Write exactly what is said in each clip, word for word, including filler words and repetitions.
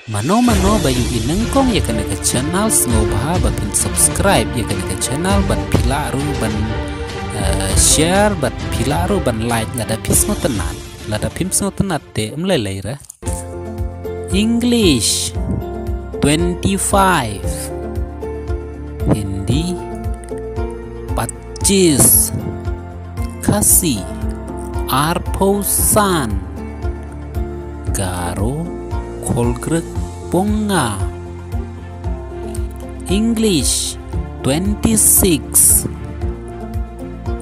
Mano mano ba ïohi nyngkong ïa kane ka channel, sngewbha ba phin subscribe ïa kane ka channel, bad phi lah ruh ban, eh, share, bad phi lah ruh ban like lada phi sngewtynnat. Lada phim sngewtynnat te ym lei lei re. English, twenty-five. Hindi, pachis. Khasi, arphew san. Garo, kholkhrek phew nga. English, twenty-six.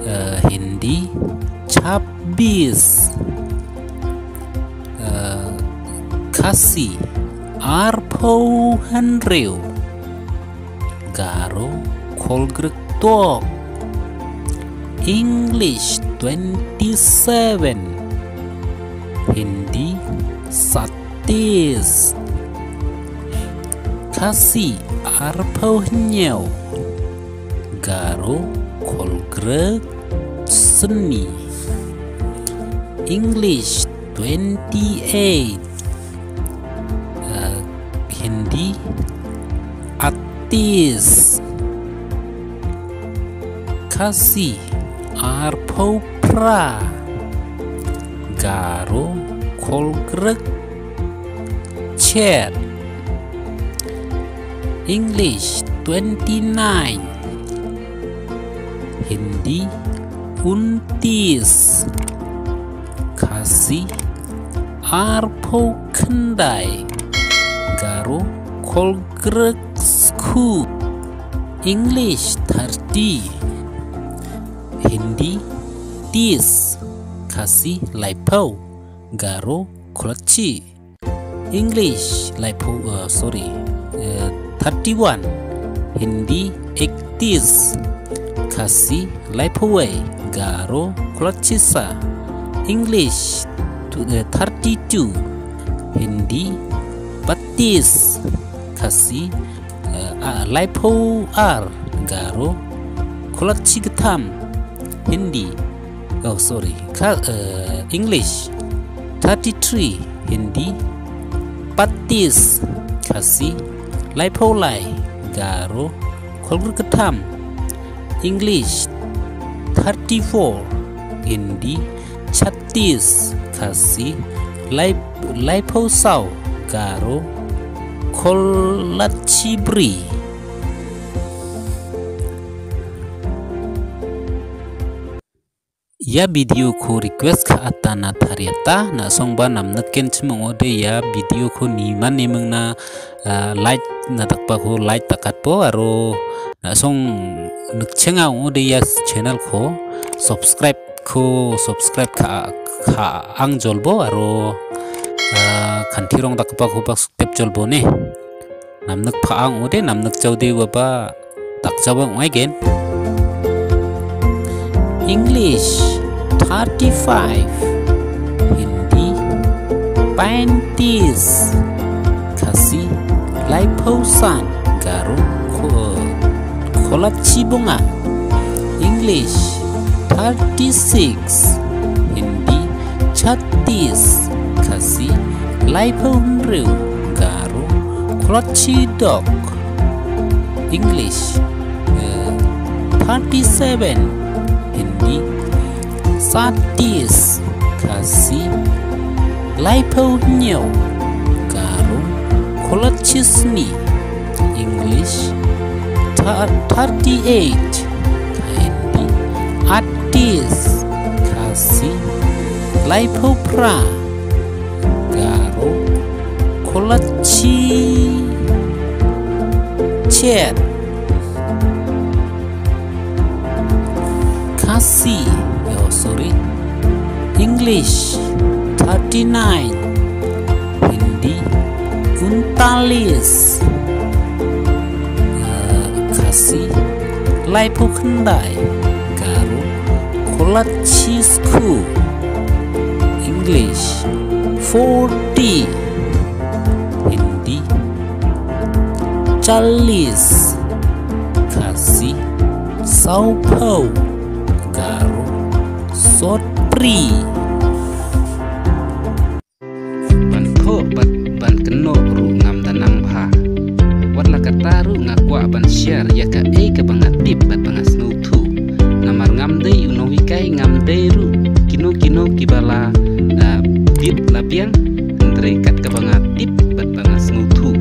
Eh, Hindi, chabis. Eh, Khasi, arphew hynriew. Garo, kholkhrek tok. English, twenty-seven. Hindi, satis. Khasi, arphew hynñiew. Garo, kholkhrek sni. English, twenty-eight. Eh, Hindi, atis. Khasi, arphew phra. Garo, kholkhrek chet. English, twenty-nine. Hindi, untis. Khasi, arphew khyndai. Garo, kholkhrek skhu. English, thirty. Hindi, tis. Khasi, laiphew. Garo, kholkhrek shi. English, laiphew, uh, sorry, uh, thirty-one. Hindi, iktis. Khasi, laiphew wei. Garo, kholkhrek shi sa. English, tu-, uh, thirty-two. Hindi, batis. Khasi, uh, uh, laiphew ar. Garo, kholkhrek shi khyndai. Hindi, oh, sorry. Kha-, eh, English, thirty-three. Hindi, patis. Khasi, laiphew lai. Garo, kholkhrek khyndai. English, thirty-four. Hindi, chatis. Khasi, lai-, laiphew saw. Garo, kholkhrek shi bri. Ïa video ko request kha ata na thariata, na song ba nam nat ken chmong ode ïa video ko ni man ni meng na, ah, like na takpa ko like takat po, aro na song nuk chenga ode ïa channel ko subscribe ko subscribe kha, kha ang jolbo, aro, ah, khantirong takpa ko bak step jolbo ne. Namnuk pha ang ode, namnuk chau de baba tak chau bang again. English, thirty-five. Hindi, paintis. Khasi, laiphew san. Garo, kho-, kholkhrek shi phew nga. English, thirty-six. Hindi, chatis. Khasi, laiphew hynriew. Garo, kholkhrek shi dok. English, eh, thirty-seven. Hindi, satis. Khasi, laiphew hynñiew. Garo, kholkhrek shi sni. English, thir-, thirty-eight. Hindi, atis. Khasi, laiphew phra. Garo, kholkhrek shi chet. Khasi, oh, sorry. English, thirty-nine. Hindi, untalis. Ah, Khasi, laiphew khyndai. Garo, kholkhrek shi skhu. English, forty. Hindi, chalis. Khasi, sawphew. Garo, sawphew phra. Ban thoh bad ban kynnoh ruh ngam Kata ruh nga kwah ban share ïa kaei kaba nga tip bad ba nga sngewthuh. Namar ngam dei u nonghikai, ngam dei ruh kino kino kiba la, ah, tip la biang, hynrei kat kaba nga tip bad ba nga sngewthuh,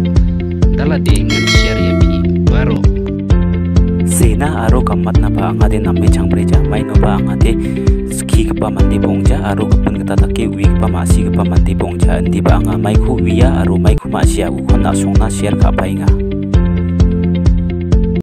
da lade ngan share ïa phi baroh. Sena aro ka mat na ba nga de nam me chang preja mai no ba nga de ski kpa man de bongja aro ka pun kata take wi kpa ma si kpa man de bongja ndi ba nga mai khu wi ya aro mai khu ma sia u khon na song na share ka pai nga.